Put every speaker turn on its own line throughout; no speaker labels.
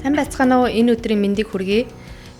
Сайн байцгаана уу? Энэ өдрийн мэндийг хүргэе.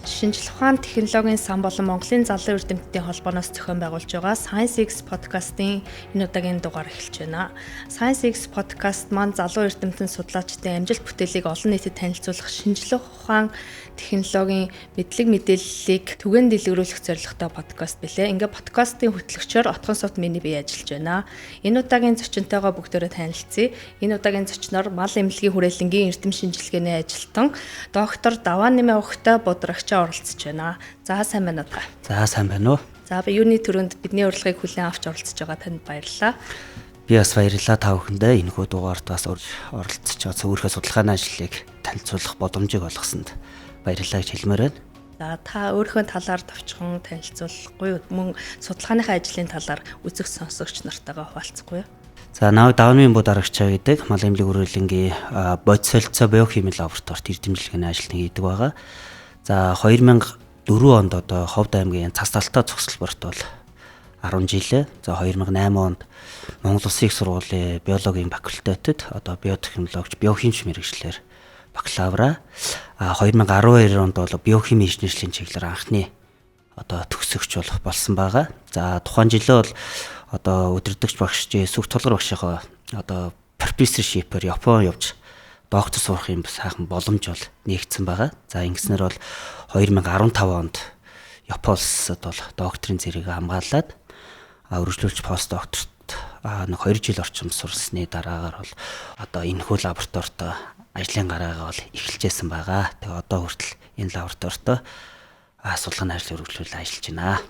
Шинжлэх ухаан технологийн сан болон Монголын залуу эрдэмтдийн холбооноос зохион байгуулж байгаа Science X podcast-ын энэ удаагийн дугаар эхэлж байна. Science X podcast маань залуу эрдэмтэн судлаачдын амжилт бүтээлийг олон нийтэд танилцуулах, шинжлэх ухаан технологийн мэдлэг мэдээллийг түгээн дэлгэрүүлэх зорилготой подкаст билээ. Ингээ подкастын хөтлөгчөөр Отгон сувд миний бие ажиллаж байна. Энэ удаагийн зочинтойгоо бүгдээрээ танилцъя. Энэ удаагийн зочноор мал эмнэлгийн хүрээлэнгийн эрдэм шинжилгээний ажилтан доктор Даваа нэмээ өгтэй Будрагчаа оролцож байна. За, сайн байна уу та?
За, сайн байна уу?
За, би юуны түрүүнд бидний урилгыг хүлээн авч оролцож байгаа танд баярлалаа.
Би бас баярлалаа та бүхэндээ энэхүү дугаард бас оролцож байгаа өөрийнхөө судалгааны ажлыг танилцуулах боломжийг олгосонд баярлалаа гэж хэлмээр байна.
За, та өөрийнхөө талаар товчхон танилцуулахгүй мөн судалгааныхаа ажлын талаар үзэх сонсогч нартайгаа хуваалцахгүй юу?
За, намайг Давнын Бударагчаа гэдэг, мал эмнэлэг хүрээлэнгийн бодис солилцоо биохими лабораторид эрдэмжлэгийн ажил хийдэг байгаа. За, 2004 онд одоо Ховд аймгийн цас талтай цогцлборт бол 10 жилээ. За, 2008 онд Монгол Улсын их сургуулийн биологийн факультетэд одоо биотехнологич, биохимич мэргэжлээр бакалавра. 2012 онд бол биохими инженерлийн чиглэлээр анхны одоо төгсөгч болох болсон байгаа. За, тухайн жилээ бол одоо удирдагч багш Сүх тулгар багшийнхоо одоо профессоршипээр Япон явж доктор сурах юм сайхан боломж бол нээгдсэн байгаа. За, ингэснээр бол 2015 онд Япон улсад бол докторийн зэрэг хамгаалаад өргөжлүүлж пост докторт нэг 2 жил орчим сурсны дараагаар бол одоо энэхүү лабораторид ажлын гараагаа бол эхэлжсэн байгаа. Тэгээ одоо хүртэл энэ лабораторид судалгааны ажил үргэлжлүүл ажиллаж байна.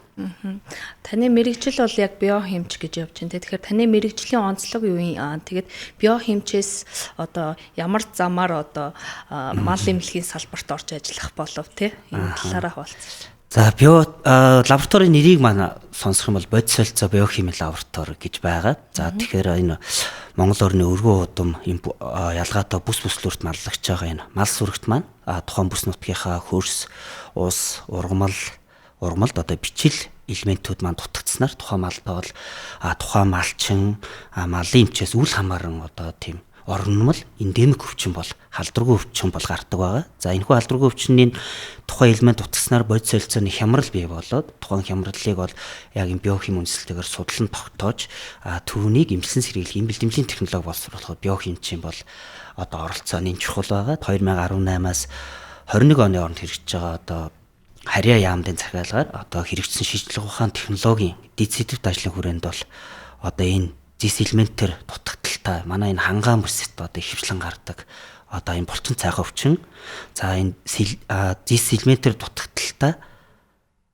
Таны мэрэгжил бол яг биохимч гэж явж байна. Тэгэхээр таны мэрэгжлийн онцлог юу юм? Тэгээд биохимчээс одоо ямар замаар одоо мал эмнэлгийн салбарт орж ажиллах болов те? Энэ талаараа хуваалцъя.
За, био лабораторийн нэрийг маань сонсох юм бол бодис солилцоо биохими лаборатори гэж байгаа. За, тэгэхээр энэ Монгол орны өргөн удам юм ялгаатай бүс бүслүүрт маллагч байгаа энэ мал сүрэгт маань тухайн бүс нутгийнхаа хөрс, ус, ургамал, ургамалд одоо бичил элементүүд маань дутагдсанаар тухайн малдаа бол тухайн малчин, малын эмчээс үл хамааран одоо тийм орномол эндемик өвчин бол халдваргүй өвчин бол гардаг байгаа. За, энэхүү халдваргүй өвчний тухайн элемент дутагдсанаар бодис солилцооны хямрал бий болоод тухайн хямралыг бол яг юм биохим үндэслэлтэйгээр судлан тогтоож түүнийг эмчилсэн сэргийлэх эм бэлтгэлийн технологи боловсруулахад биохимчийн бол одоо оролцоо нь чухал байгаа. 2018-аас 21 оны хооронд хэрэгжиж байгаа одоо харьяа яамдын захиалгаар одоо хэрэгжсэн шинжлэх ухаан технологийн дэд сэдвт ажлын хүрээнд бол одоо энэ зис элементээр дутагдaltaй манай энэ хангаан бүсэд одоо ихэвчлэн гардаг одоо энэ булчин цайхан өвчин, за, энэ зис элементээр дутагдaltaй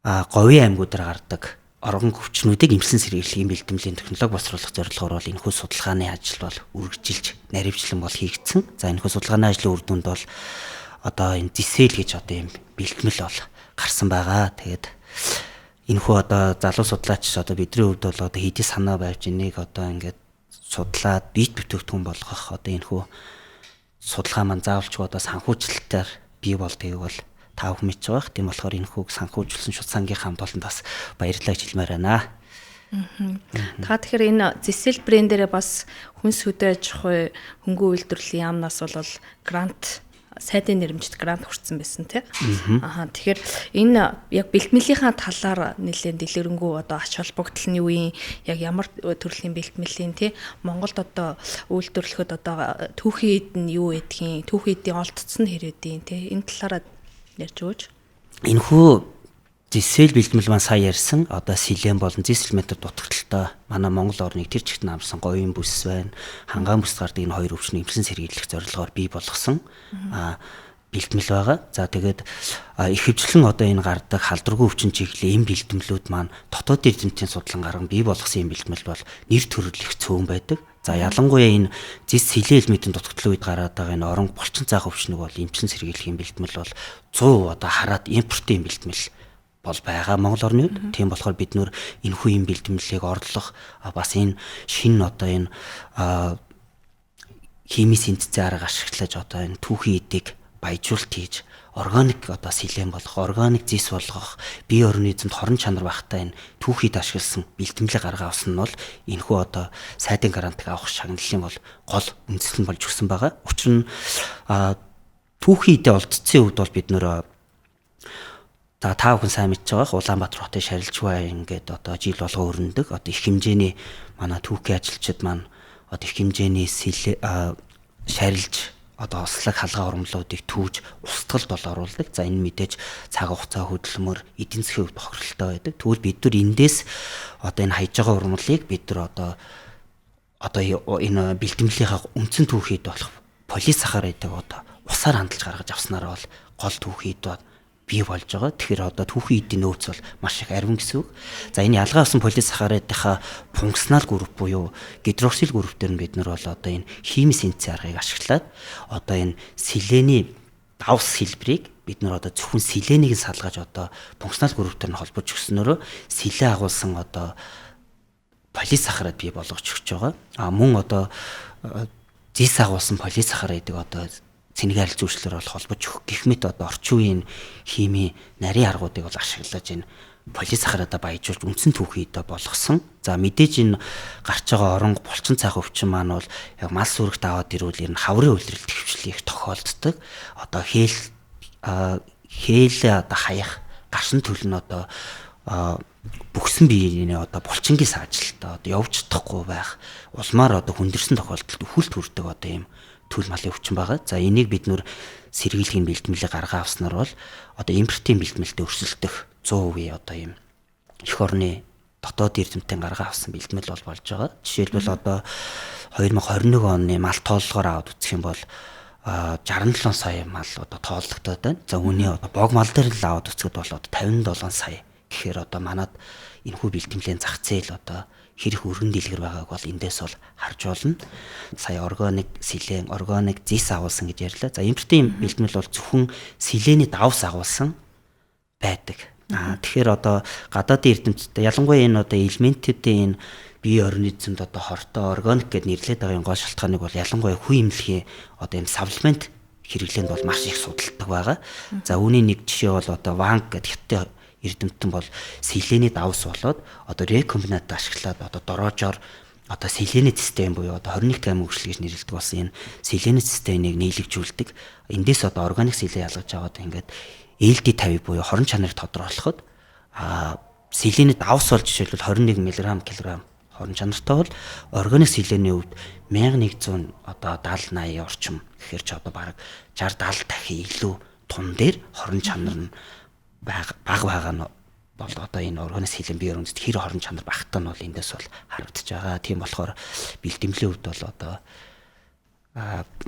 говийн аймагуудаар гардаг оргон өвчнүүдийг эмчилсэн сэргийлэх эм бэлтгэлийн технологи боловсруулах зорилгоор бол энэхүү судалгааны ажил бол үргэлжилж наривчлан бол хийгдсэн. За, энэхүү судалгааны ажлын үр дүнд бол одоо энэ зисэл гэж одоо юм бэлтгэл бол гарсан байгаа. Тэгээд энэхүү одоо залуу судлаач одоо бидний хувьд бол одоо хэдий санаа байвч энийг одоо ингээд судлаад биет бүтээгдэхүүн болгох одоо энэхүү судалгаа маань заавалчгүй одоо санхүүжилтээр бий болдгийг бол та бүхэн мэдж байгаа. Тийм болохоор энэхүүг санхүүжүүлсэн шууд сангийн хамт олонд бас баярлалаа гэж хэлмээр байна.
Та тэгэхээр энэ Зэсэл брэндээрээ бас хүнс хөдөө аж ахуй хөнгөн үйлдвэрлэлийн яамнаас бол грант, сайдын нэрмжит грант хүртсэн байсан тий. Аа, тэгэхээр энэ яг бэлтгэлийнхаа талаар нэлээд дэлгэрэнгүй одоо ач холбогдол нь юу юм? Яг ямар төрлийн бэлтгэлийн тий? Монголд одоо үйлдвэрлэхэд одоо түүхийн эд нь юу гэдгийг, түүхийн эдийн олдцсон нь хэр эдийн тий? Энэ талаараа ярьж өгөөч.
Энэхүү зэсэл бэлтгэл маань сая ярьсан одоо селен болон зэс элементээр дутагдaltaй манай Монгол орныг тэр чигт намсан говийн бүс байна. Хангаан бүс гардаг энэ хоёр өвчнийг эмчилсэн сэргийлэх зорилгоор бий болгосон бэлтгэл байгаа. За, тэгээд ихэвчлэн одоо энэ гардаг халдваргүй өвчин чиглэлийн эм бэлтгэлүүд маань дотоод эрдэмтдийн судлан гарган бий болгосон эм бэлтгэл бол нэр төрөл их цөөн байдаг. За, ялангуяа энэ зэс сэлэн элементийн дутагдлын үед гараад байгаа энэ орон булчин цаах өвчнөг бол эмчилсэн сэргийлэх эм бэлтгэл бол 100% одоо хараад импортын эм бэлтгэл бол байгаа Монгол орны үед. Тийм болохоор бид нөр энэхүү юм бэлтгэлийг орлох бас энэ шинэ одоо энэ хими синтезийн арга ашиглаж одоо энэ түүхийн эдийг баяжуулт хийж органик одоо селен болгох, органик зис болгох, бие организмд хорон чанар багтай энэ түүхийд ашигласан бэлтгэлийг гаргаа авсан нь бол энэхүү одоо сайдын грантыг авах шагналын бол гол үндэслэл нь болж өгсөн байгаа. Учир нь Түүхийн эдээ олдсон үед бол бид нөр за та бүхэн сайн мэдж байгаа Улаанбаатар хотын Шарилжвай ингээд одоо жил болго өрнөдөг. Одоо их хэмжээний манай түүхийн ажилчид маань одоо их хэмжээний шарилж одоо ослог халгаа урмлуудыг түүж устгалд бол оруулдаг. За энэ мэдээж цаг хугацаа хөдөлмөр эдийн засгийн хувьд бохирдолтой байдаг. Тэгвэл бид нар эндээс одоо энэ хайж байгаа урмлыг бид нар одоо энэ бэлтгэлийнхаа үндсэн түүхийд болох полисахаридыг одоо усаар хандалж гаргаж авснараа бол гол түүхийд бий болж байгаа. Тэгэхээр одоо түүхийн эдийн нөөц бол маш их аривн гэсэн үг. За энэ ялгаа авсан полисахаридынхаа функционал групп буюу гидроксил групп дээр нь бид нар бол одоо энэ хими синтезийн аргыг ашиглаад одоо энэ селений давс хэлбэрийг бид нар одоо зөвхөн селенийг нь салгаж одоо функционал групп дээр нь холбож өгснөөрөө селен агуулсан одоо полисахарид бий болгож өгч байгаа. А мөн одоо зис агуулсан полисахаридыг одоо цэнэгээр үйлчлэлээр бол холбож өгөх гэх мэт одоо орчин үеийн химийн нарийн аргуудыг бол ашиглаж энэ полисахаридаа баяжуулж үндсэн түүхийдээ болгосон. За мэдээж энэ гарч байгаа оронго булчин цайх өвчин маань бол яг мал сүрэгт аваад ирвэл ер нь хаврын үйлрэлт хөвчлэл их тохиолддог. Одоо хээл одоо хаях гарсан төл нь одоо бүхсэн биеийн одоо булчингийн саажилтаа одоо явж чадахгүй байх улмаар одоо хүндэрсэн тохиолдолд үхэлт хүрдэг одоо ийм төл малын өвчин байгаа. За энийг бид нүр сэргийлэхийн бэлтгэлийг гаргаа авснаар бол одоо импортын бэлтгэлтэй өрсөлдөх 100% одоо ийм эх орны дотоод эрдэмтэн гаргаа авсан бэлтгэл бол болж байгаа. Жишээлбэл одоо 2021 оны мал тооллогоор аваад үзэх юм бол 67 сая мал одоо тоологдоод байна. За үүний одоо бог мал дээр л аваад үзэхэд бол одоо 57 сая гэхээр одоо манад энэхүү бэлтгэлийн зах зээл одоо хэрэг өргөн дэлгэр байгааг бол эндээс бол харж болно. Сая органик селен, органик зис агуулсан гэж ярьлаа. За импортын бэлтгэл бол зөвхөн селений давс агуулсан байдаг. Тэгэхээр одоо гадаадын эрдэмтдээ ялангуяа энэ одоо элементүүдийн энэ бие организмд одоо хортой органик гэд нэрлэдэг байгаа юм гол шалтгааныг бол ялангуяа хүү имлэгийн одоо энэ саплемент хэрэглээнд бол маш их судалдаг байгаа. За үүний нэг жишээ бол одоо ванг гэд хятадын эрдэмтэн бол селений давс болоод одоо рекомбинат ашиглаад одоо дороожоор одоо селений систем буюу одоо 21 грамм хөгжил гэж нэрлэдэг болсон энэ селений системийг нийлэгжүүлдэг. Эндээс одоо органик селен ялгаж аваад ингээд LD50 буюу хорон чанарыг тодорхойлоход селений давс бол жишээлбэл 21 мг кг хорон чанартай бол органик селений хувьд 1100 одоо 70 80 орчим гэхээр ч одоо бараг 60 70 дахин илүү тун дээр хорон чанар нь бага байгаа нь бол одоо энэ органик селен бие организмд хэр хорон чанар багтаа нь бол эндээс бол харагдаж байгаа. Тийм болохоор бэлтгэлийн хувьд бол одоо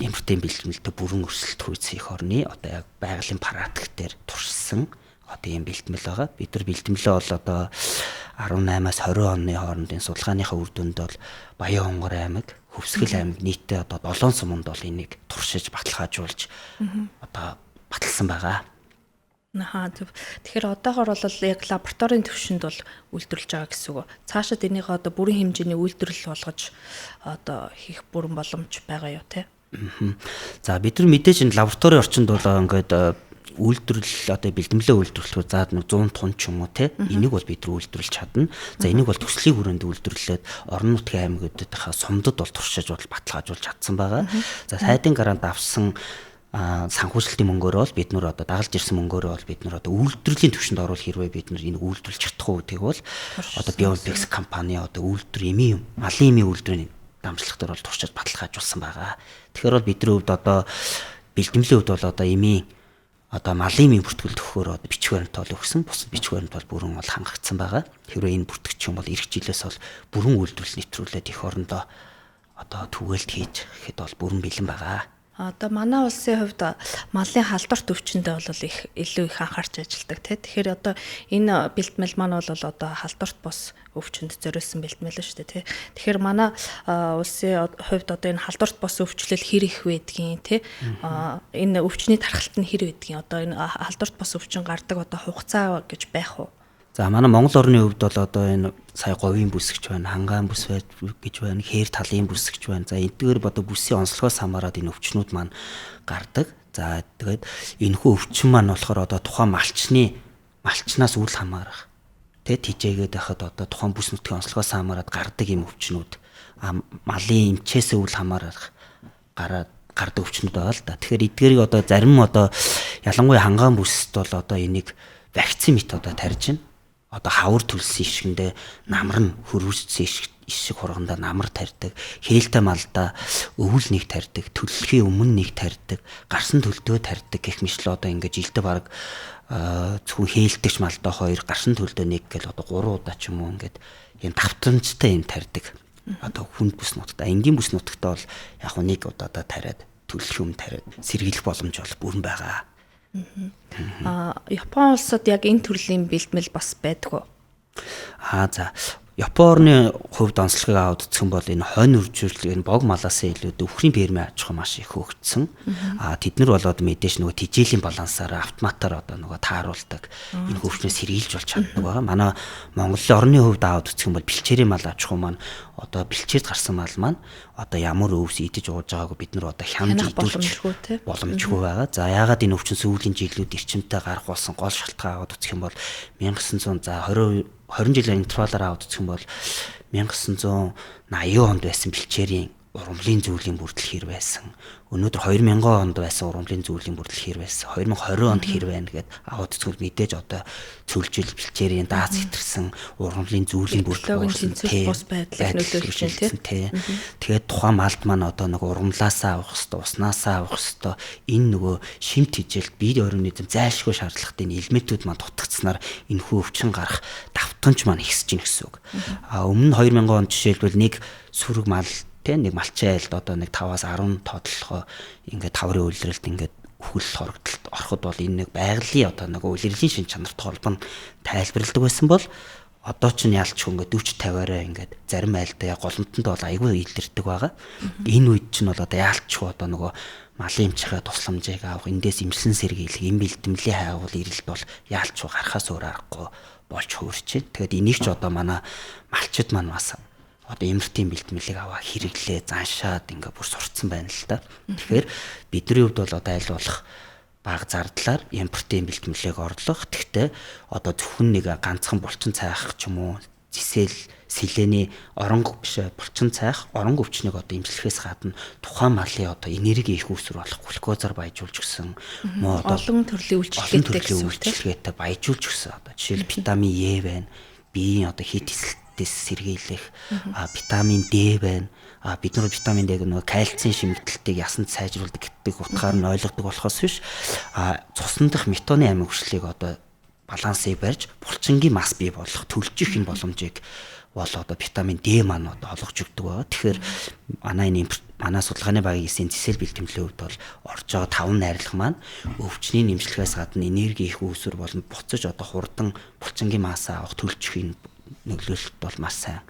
импортын бэлтгэлтэй бүрэн өрсөлдөх үйц их орны одоо яг байгалийн практик дээр туршсан одоо ийм бэлтгэл байгаа. Бид нар бэлтгэлээ бол одоо 18-аас 20 оны хоорондын судалгааныхаа үр дүнд бол Баян-Хонгор аймаг, Хөвсгөл аймаг нийтдээ одоо 7 суманд бол энийг туршиж баталгаажуулж одоо баталсан байгаа.
Тэгэхээр одоогор бол яг лабораторийн түвшинд бол үйлдвэрлэж байгаа гэсэн үг. Цаашид энийг одоо бүрэн хэмжээний үйлдвэрлэл болгож одоо хийх бүрэн боломж байгаа юу те?
За бид нар мэдээж энэ лабораторийн орчинд бол ингээд үйлдвэрлэл одоо бэлтгэлээ үйлдвэрлэхээр за нэг 100 тонн ч юм уу те энийг бол бид нар үйлдвэрлэж чадна. За энийг бол төслийн хүрээнд үйлдвэрлээд орон нутгийн аймагуудынхаа сумдад бол туршиж бол баталгаажуулж чадсан байгаа. За сайдын гарант авсан санхүүжилтийн мөнгөөр бол бид нар одоо дагалж ирсэн мөнгөөр бол бид нар одоо үйлдвэрлэлийн түвшинд оруулах хэрвээ бид нар энэ үйлдвэрлэж чадах уу гэдгийг бол одоо Biobex компани одоо үйлдвэр эмийн малын эмийн үйлдвэрийн дамжлах дээр бол туршиж баталгаажуулсан байгаа. Тэгэхээр бол бидний хувьд одоо бэлтгэлийн хувьд бол одоо эмийн одоо малын эмийн бүртгэл төхөөр одоо бичих баримт бол өгсөн. Бусад бичих баримт бол бүрэн бол хангагдсан байгаа. Хэрвээ энэ бүртгэж юм бол эх жилээс бол бүрэн үйлдвэрлэл нэвтрүүлээд эх орондоо одоо түгээлт хийж гэхэд бол бүрэн бэлэн байгаа.
Одоо манай улсын хувьд малын халдварт өвчнөдөө бол их илүү их анхаарч ажилладаг тий. Тэгэхээр одоо энэ бэлтгэл маань бол одоо халдварт бус өвчнөд зориулсан бэлтгэл шүү дээ тий. Тэгэхээр манай улсын хувьд одоо энэ халдварт бус өвчлөл хэр их байдгийн тий. Энэ өвчний тархалт нь хэр байдгийн. Одоо энэ халдварт бус өвчин гардаг одоо хугацаа гэж байх уу?
За манай Монгол орны хувьд бол одоо энэ сая говийн бүсгч байна, хангаан бүс гэж байна, хээр талын бүсгч байна. За эдгээр одоо бүсийн онцлогоос хамаарат энэ өвчнүүд маань гардаг. За тэгээд энэхүү өвчин маань болохоор одоо тухайн малчнаас үл хамаарах тэ тижээгээд байхад одоо тухайн бүс нутгийн онцлогоос хамаарат гардаг юм өвчнүүд. А малын эмчээс үл хамаарах гараад гардаг өвчнүүд байгаа л да. Тэгэхээр эдгээрийг одоо зарим одоо ялангуяа хангаан бүсэд бол одоо энийг вакцин методоо тарьж байна. Одоо хавар төлсөн ишгэндээ намар нь хөрвүүлсэн ишиг хургандаа намар тарьдаг, хээлтэй малдаа өвөл нэг тарьдаг, төлөлхийн өмнө нэг тарьдаг, гарсан төлдөө тарьдаг гэх мэтлээ одоо ингээд жилдээ бараг зөвхөн хээлтэгч малдаа 2, гарсан төлдөө 1 гэл одоо 3 удаа ч юм уу ингээд юм давтамжтай юм тарьдаг. Одоо хүнд бүс нутагт, энгийн бүс нутагт бол яг нэг удаадаа тариад төлөх юм тариад сэргийлэх боломж бол бүрэн байгаа.
Япон улсад яг энэ төрлийн бэлтгэл бас байдаг уу?
За Япон орны хувьд онцлогийг аваад үзэх юм бол энэ хонь үржүүлэлт энэ бог малаас илүү өвхрийн фермийн аж ахуй маш их хөгжсөн. Тэд нар болоод мэдээж нөгөө тижээлийн балансаараа автоматар одоо нөгөө тааруулдаг энэ хөвчнөөс сэргийлж болж чаддаг байгаа. Манай Монголын орны хувьд аваад үзэх юм бол бэлчээрийн мал аж ахуй маань одоо бэлчээрд гарсан мал маань одоо ямар өвс идэж ууж байгаагүй бид нар одоо хянаж идүүлж боломжгүй байгаа. За яагаад энэ өвчин сүүлийн жилүүд эрчимтэй гарах болсон гол шалтгаан аваад үзэх юм бол 1900 20 жилийн интервалаар аваад үзэх юм бол 1980 онд байсан бэлчээрийн ургамлын зүйлийн бүрдэл хэр байсан. Өнөөдөр 2000 онд байсан ургамлын зүйлийн бүрдэл хэр байсан. 2020 онд хэр байна гэд аваад үзэх мэдээж одоо цөлжил бэлчээрийн даац хэтэрсэн ургамлын зүйлийн бүрдэл
бус байдлыг нөлөөлж байна тий.
Тэгээд тухайн малд маань одоо нэг ургамлаасаа авах хэвээр, уснаасаа авах хэвээр энэ нөгөө шимт хижээлд бие организм зайлшгүй шаардлагатай энэ элементүүд маань дутагдсанаар энэ хүү өвчин гарах давтамж маань ихсэж гин гэсэн үг. А өмнө нь 2000 онд жишээлбэл нэг сүрэг мал тэ нэг малчин айлд одоо нэг 5-аас 10 тодлохоо ингээд таврын үйлрэлт ингээд үхэл хорогдолд ороход бол энэ нэг байгалийн одоо нэг үлрэлийн шин чанарт холбон тайлбарладаг байсан бол одоо ч нь ялч ингээд 40 50-аараа ингээд зарим айлдаа голомтонд бол айгүй илэрдэг байгаа. Энэ үед чинь бол одоо яалчгүй одоо нөгөө малын эмчийнхээ тусламжийг авах, эндээс эмчилсэн сэргийлэх, эм бэлтгэлийн хайгуул эрэлт бол яалчгүй гарахаас өөр аргагүй болж хөөрч байна. Тэгэхээр энийг ч одоо манай малчид маань бас одоо эмэртийн бэлтгэлийг аваа хэрэглээ заншаад ингээ бүр сурцсан байна л да. Тэгэхээр бидний хувьд бол одоо аль болох бага зардлаар импортын бэлтгэлийг орлох. Тэгтээ одоо зөвхөн нэг ганцхан булчин цайх ч юм уу зисэл сэлэний оронго биш булчин цайх оронго өвчнийг одоо эмчлэхээс гадна тухайн малын одоо энерги их үүсвэр болох глюкозоор баяжуулж гисэн
муу одоо олон төрлийн үйлчилгээтэй
гэсэн үйлчилгээтэй баяжуулж гисэн одоо жишээл витамин Е байна. Биеийн одоо хит эсэлтээс сэргийлэх витамин D байна. Бид нар витамин D-г нөгөө кальцийн шимэгдэлтийг ясанд сайжруулдаг гэдэг утгаар нь ойлгодог болохоос биш. Цусан дах метоны амин хүчлийг одоо балансыг барьж булчингийн мас бий болох төлжих энэ боломжийг бол одоо витамин D маань одоо олгож өгдөг байгаа. Тэгэхээр манай энэ манай судалгааны багийн хийсэн зэсэл бэлтгэлийн хувьд бол орж байгаа 5 найрлага маань өвчний нэмжлэхээс гадна энерги их үүсвэр болон буцаж одоо хурдан булчингийн масаа авах төлжих энэ нөлөөлөлт бол маш сайн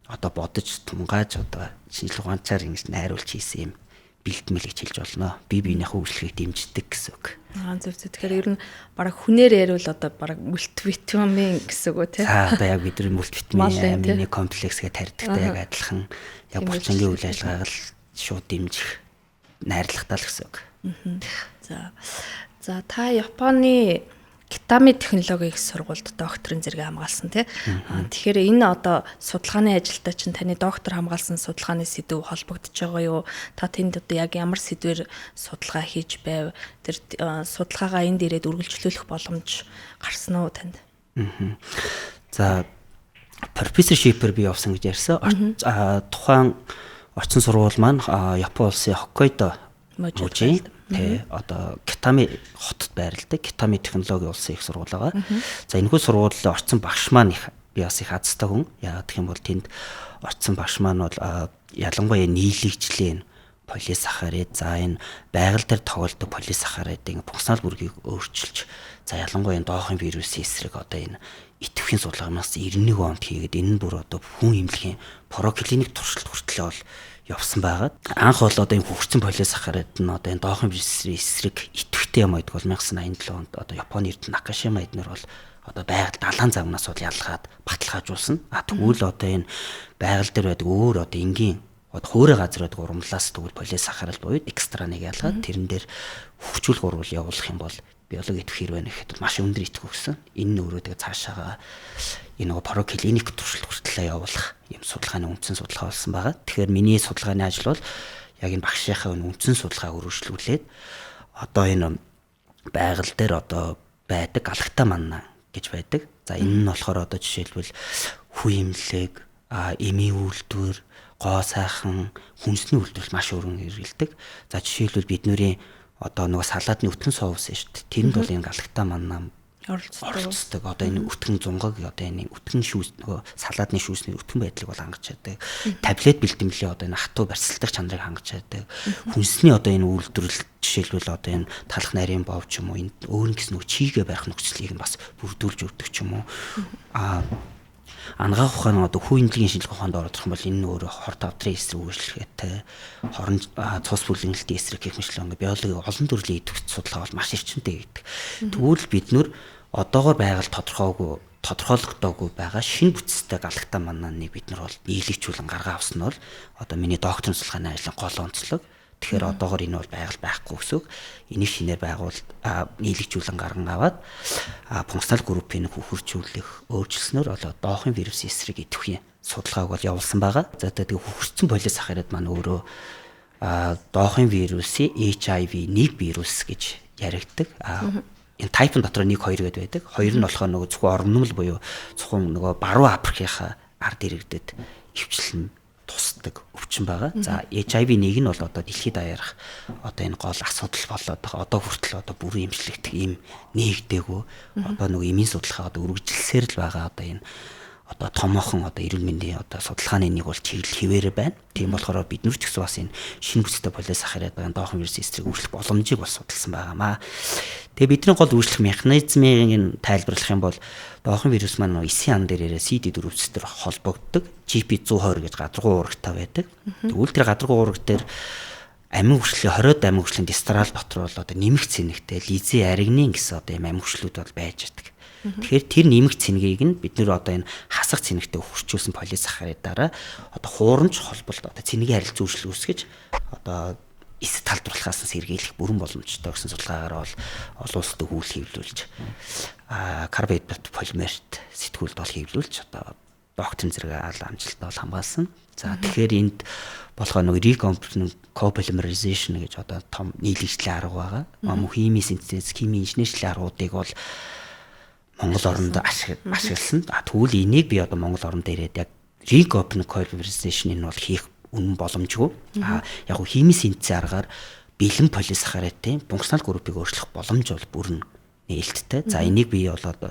одоо бодож тунгааж одоо шинжлэх ухаанчаар ингэж найруулж хийсэн юм бэлтгэл гэж хэлж болно. Бие биенийхээ үйлчлэгийг дэмждэг гэсэн үг.
Зөв зөв. Тэгэхээр ер нь бараг хүнээр яриул одоо бараг мультивитамин гэсэн үг үү те?
За одоо яг бидний мультивитамин амины комплекс гэж тарьдагтай яг адилхан яг булчингийн үйл ажиллагааг л шууд дэмжих найрлагатай л гэсэн үг.
За та Японы Китами технологийн сургуульд докторийн зэрэг хамгаалсан тий. Тэгэхээр энэ одоо судалгааны ажилдаа чинь таны доктор хамгаалсан судалгааны сэдв холбогдож байгаа юу? Та тэнд одоо яг ямар сэдвээр судалгаа хийж байв? Тэр судалгаагаа энд ирээд үргэлжлүүлэх боломж гарсан уу танд?
За профессор Шипер би явсан гэж ярьсан. Тухайн орчин сургууль маань Япон улсын Хоккайдо мужийн Тэ одоо Китами хотод байрладаг Китами технологийн улсын их сургууль байгаа. За энэхүү сургуульд орсон багш маань их би бас их азтай хүн. Яагаад гэх юм бол тэнд орсон багш маань бол ялангуяа нийлэгжлийн полисахарид за энэ байгаль дээр тоглодог полисахаридын функционал бүргийг өөрчилж за ялангуяа энэ доохын вирусын эсрэг одоо энэ идэвхийн судалгаанаас 91 онд хийгээд энэ нь бүр одоо хүн эмнэлгийн проклиник туршилт хүртлээ бол явсан байгаа. Анх бол одоо энэ хөгжсөн полисахарид нь одоо энэ доохын вирусын эсрэг идэвхтэй юм байдаг бол 1987 онд одоо Японы эрдэмтэн Накашима эднэр бол одоо байгаль далайн замнаас бол ялгаад баталгаажуулсан. А тэгвэл одоо энэ байгаль дээр байдаг өөр одоо энгийн одоо хөөрэ газар байдаг ургамлаас тэгвэл полисахарид буюу экстраныг ялгаад тэрэн дээр хөгжүүлэх ургамал явуулах юм бол биологи идэвх хэр байна гэхэд маш өндөр идэвх өгсөн. Энэ нь өөрөө тэгээ цаашаага энэ нөгөө проклиник туршилт хүртлээ явуулах юм судалгааны үндсэн судалгаа болсон байгаа. Тэгэхээр миний судалгааны ажил бол Яг энэ багшийнхаа үндсэн судалгааг өргөжлүүлээд одоо энэ байгаль дээр одоо байдаг алагтай манна гэж байдаг. За энэ нь болохоор одоо жишээлбэл хүү имлэг, эмийн үйлдвэр, гоо сайхан, хүнсний үйлдвэрлэл маш өргөн хэрэглэдэг. За жишээлбэл бидний одоо нөгөө салаадны өтгөн соус шүү дээ. Тэрэнд бол энэ галагтай манна оролцдог. Одоо энэ өтгөн зунгаг, одоо энэ өтгөн шүүс, нөгөө салаадны шүүсний өтгөн байдлыг бол хангаж чаддаг. Таблет бэлтэмлийн одоо энэ хатуу барьцалдах чанарыг хангаж чаддаг. Хүнсний одоо энэ үйлдвэрлэл, жишээлбэл одоо энэ талах нарийн бов ч юм уу, энэ өөр нь гэсэн нөгөө чийгээ барих нөхцөлийг нь бас бүрдүүлж өгдөг ч юм уу. Ангаах ухаан, одоо хүү имлэгийн шинжилгээ ухаанд орох юм бол энэ нь өөрөө хор тавдрын эсрэг үйлчлэгээтэй, хорон цус бүлэнгэлтийн эсрэг гэх мэтлэн ингээ биологийн олон төрлийн идэвхт судалгаа бол маш эрчимтэй гэдэг. Тэгвэл бид нөр одоогор байгаль тодорхойлогдоогүй байгаа шинэ бүтцтэй галагтай маннааныг бид нар бол нийлэгчүүлэн гаргаа авсан нь бол одоо миний докторийн судалгааны ажлын гол онцлог. Тэгэхээр одоогор энэ бол байгаль байхгүй гэсэн үг. Энийг шинээр байгуул нийлэгчүүлэн гарган аваад функционал группийг хөхөрчүүлэх, өөрчилснөөр одоо доохын вирусын эсрэг идэвхий судалгааг бол явуулсан байгаа. За тэгээ хөхөрцөн полисахарид маань өөрөө доохын вирусын HIV-1 вирус гэж яригддаг. Энэ type дотор 1 2 гэдээ байдаг. 2 нь болохоор нөгөө зөвхөн ормнол буюу зөвхөн нөгөө баруун Африкийнхаа ард иргэдэд ивчлэн тусдаг өвчин байгаа. За HIV 1 нь бол одоо дэлхийд даяарх одоо энэ гол асуудал болоод байгаа. Одоо хүртэл одоо бүрэн эмчлэгдэх ийм нэгдээгүй. Одоо нөгөө эмийн судалгаа одоо үргэлжилсээр л байгаа. Одоо энэ одоо томоохон одоо эрүүл мэндийн одоо судалгааны нэг бол чиглэл хэвээрээ байна. Тийм болохоор бид нар ч гэсэн бас энэ шинэ бүстэй полисахарид байгаа доохон вирус эсрэг үйлчлэх боломжийг бол судалсан байгаамаа. Тэгээ бидний гол үйлчлэх механизмын энэ тайлбарлах юм бол доохон вирус маань эсийн ан дээрээ CD4 дээр холбогддог GP120 гэж гадаргуу уурагтай байдаг. Тэгвэл тэр гадаргуу уураг дээр амин хүчлийн 20-од амин хүчлийн дистрал дотор бол одоо нэмэх цэнэгтэй лизийн аригнын гэсэн одоо ийм амин хүчлүүд бол байж байдаг. Тэгэхээр тэр нэмэх цэнгийг нь бид нэр одоо энэ хасах цэнэгтэй хөрчүүлсэн полисахаридаараа одоо хуурамч холболт одоо цэнгийн харилцан үйлчлэл үүсгэж одоо эс талдварлахаас нь сэргийлэх бүрэн боломжтой гэсэн судалгаагаар бол олон улсад өгүүл хийвлүүлж карбоҳидрат полимерт сэтгүүлд бол хийвлүүлж одоо докторийн зэрэг аал амжилттай бол хамгаалсан. За тэгэхээр энд болохоор нөгөө recombinant copolymerization гэж одоо том нийлэгчлийн арга байгаа. Мөн химийн синтез, химийн инженерчлийн аргуудыг бол Монгол оронд ашигласан. Тэгвэл энийг би одоо Монгол оронд ирээд яг recombinant copolymerization энэ бол хийх үнэн боломжгүй. Яг нь химийн синтезийн аргаар бэлэн полисахаридын функционал группийг өөрчлөх боломж бол бүрэн нээлттэй. За энийг би болоод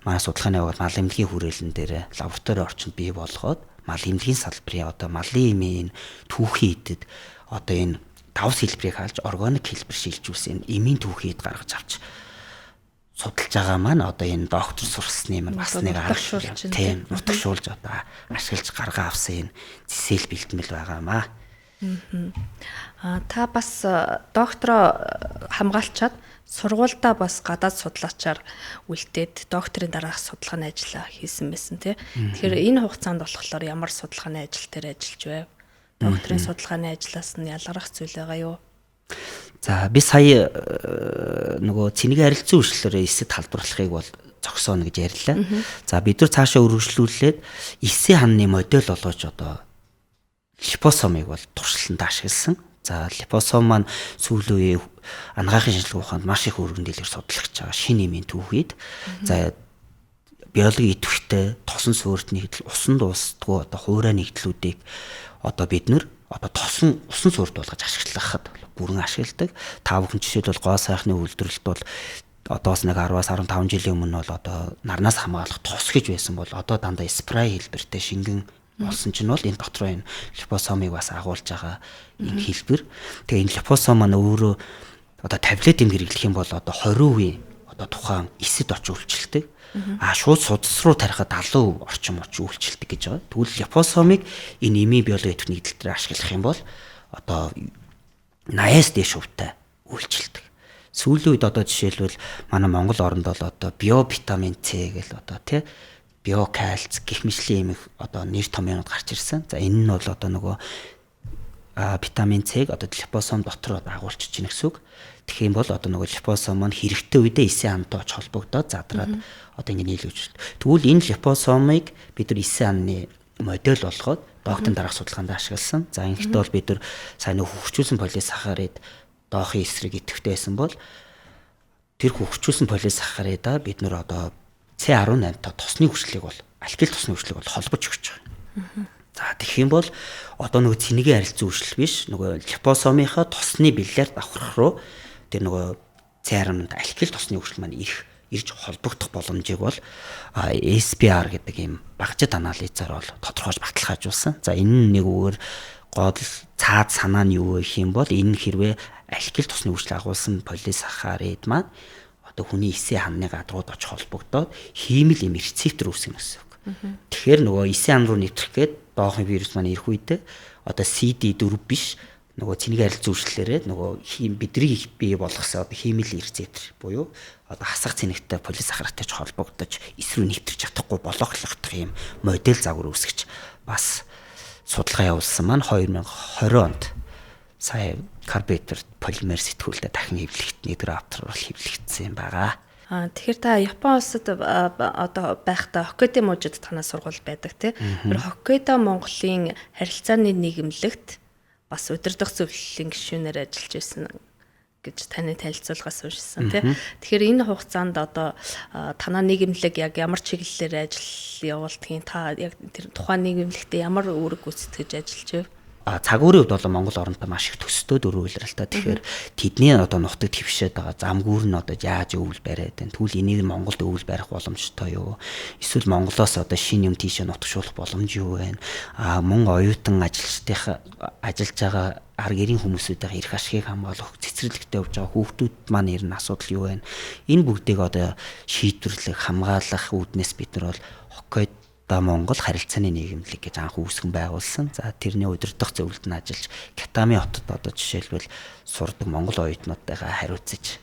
манай судалгааны яваад мал эмнэлгийн хүрээлэн дээр лаборатори орчинд бий болгоод мал эмнэлгийн салбарын одоо малын эмийн түүхийн эдэд одоо энэ давс хэлбэрийг хаалж органик хэлбэр шилжүүлсэн энэ эмийн түүхийн эд гаргаж авч судалж байгаа маань одоо энэ доктор сурсны маань бас нэг арга тийм нутагшуулж одоо ашиглаж гаргаа авсан энэ зэсэл бэлтгэл байгаамаа.
Та бас доктороо хамгаалчаад сургуульдаа бас гадаад судлаачаар үлдээд докторийн дараах судалгааны ажлаа хийсэн байсан тий. Тэгэхээр энэ хугацаанд болохоор ямар судалгааны ажил дээр ажиллаж байв? Докторийн судалгааны ажлаас нь ялгарах зүйл байгаа юу?
За би сая нөгөө цэнгийн харилцан үйлчлэлээр эсэд халдварлахыг бол зогсооно гэж ярьлаа. За бид нар цаашаа өргөжлүүлээд эсийн ханны модель болгож одоо липосомыг бол туршилтанд ашигласан. За липосом маань сүүлийн үеийн анагаахын шинжилгээ ухаанд маш их өргөн дэлгэр судлагдж байгаа шинэ эмийн түүхийд. За биологийн идэвхтэй тосон суурьт нэгдэл, усан дуустдаггүй одоо хуурай нэгдлүүдийг одоо бид нэр одоо тосон усан суурьт болгож ашиглахад бүрэн ашигладаг. Та бүхэн жишээлбэл гоо сайхны үйлдвэрлэлт бол одоос нэг 10-аас 15 жилийн өмнө бол одоо нарнаас хамгаалах тос гэж байсан бол одоо дандаа спрей хэлбэртэй шингэн болсон чинь бол энэ дотроо энэ липосомыг бас агуулж байгаа энэ хэлбэр. Тэгээ энэ липосом маань өөрөө одоо таблет юм хэрэглэх юм бол одоо 20% одоо тухайн эсэд очиж үйлчилдэг. Шууд судас руу тарихад 70% орчим очиж үйлчилдэг гэж байгаа. Тэгвэл липосомыг энэ эмийн биологийн идэвх нэгдэл дээр ашиглах юм бол одоо 80-аас дээш хувьтай үйлчилдэг. Сүүлийн үед одоо жишээлбэл манай Монгол оронд бол одоо биовитамин С гэл одоо тий биокальц гэх мэтлэн юм их одоо нэр томьёонууд гарч ирсэн. За энэ нь бол одоо нөгөө витамин С-г одоо липосом дотор агуулчих чинь гэсэн үг. Тэгэх юм бол одоо нөгөө липосом маань хэрэгтэй үедээ эсийн антай оч холбогдоод задраад одоо ингэ нийлүүлж. Тэгвэл энэ липосомыг бид нар эсийн анны модель болгоод докторийн дараах судалгаанд ашигласан. За ингэхдээ бол бид нар сайн нөх хөгжүүлсэн полисахарид доохын эсрэг идэвхтэй байсан бол тэр хөгжүүлсэн полисахарида бид нар одоо C18-та тосны хүчлийг бол алкил тосны хүчлийг бол холбож өгч байгаа. За тэгэх юм бол одоо нөгөө цэнэгийн харилцан үйлчлэл биш, нөгөө липосомынхаа тосны бэллээр давхрах руу тэр нөгөө C18-д алкил тосны хүчил маань ирж холбогдох боломжийг бол SPR гэдэг ийм багжид анализаар бол тодорхойлж баталгаажуулсан. За энэ нь нэг үгээр гол цаад санаа нь юу вэ гэх юм бол энэ хэрвээ алкил тосны хүчил агуулсан полисахарид маань одоо хүний эсийн ханны гадрууд оч холбогдоод хиймэл юм рецептор үүсгэнэ гэсэн үг. Тэгэхээр нөгөө эсийн хан руу нэвтрэх гээд доохын вирус маань ирэх үедээ одоо CD4 биш нөгөө цэнэгийн харилцан үйлчлэлээрээ нөгөө хийм бидний бий болгосон одоо хиймэл рецептор буюу одоо хасах цэнэгтэй полисахаридтай ч холбогдож эс рүү нэвтэрч чадахгүй блоклогдох юм модель загвар үүсгэж бас судалгаа явуулсан маань 2020 онд сая карбоидр полимер сэтгүүлдээ дахин хэвлэгдсэн, нэгдүгээр автор бол хэвлэгдсэн юм байгаа.
Тэгэхээр та Япон улсад одоо байхдаа Хоккайдо мужид танаа сургууль байдаг тий. Тэр Хоккайдо Монголын харилцааны нийгэмлэгт бас удирдах зөвлөлийн гишүүнээр ажиллаж байсан гэж таны танилцуулгаас уншсан тий. Тэгэхээр энэ хугацаанд одоо танаа нийгэмлэг яг ямар чиглэлээр ажил явуулдгийг, та яг тэр тухайн нийгэмлэгтээ ямар үүрэг гүйцэтгэж ажиллаж байв?
Цагуурын хувьд бол Монгол оронтой маш их төстэй дөрөв улирал та. Тэгэхээр тэдний одоо нутаг твшээд байгаа замгүүр нь одоо яаж өвөл бариад байна. Тэгвэл энийг Монголд өвөл барих боломжтой юу? Эсвэл Монголоос одоо шинэ юм тийшээ нутагшуулах боломж юу байна? Мөн оюутан ажилчдынхаа ажиллаж байгаа ар гэрийн хүмүүсүүдийн эрх ашигыг хамгаалах, цэцэрлэгтээ явж байгаа хүүхдүүд маань ер нь асуудал юу байна? Энэ бүгдийг одоо шийдвэрлэх, хамгаалах үүднээс бид нар бол Хоккайдо Монгол харилцааны нийгэмлэг гэж анх үүсгэн байгуулсан. За тэрний удирдах зөвлөлд нь ажиллаж Катами хотод одоо жишээлбэл сурдаг Монгол оюутнуудтайгаа хариуцаж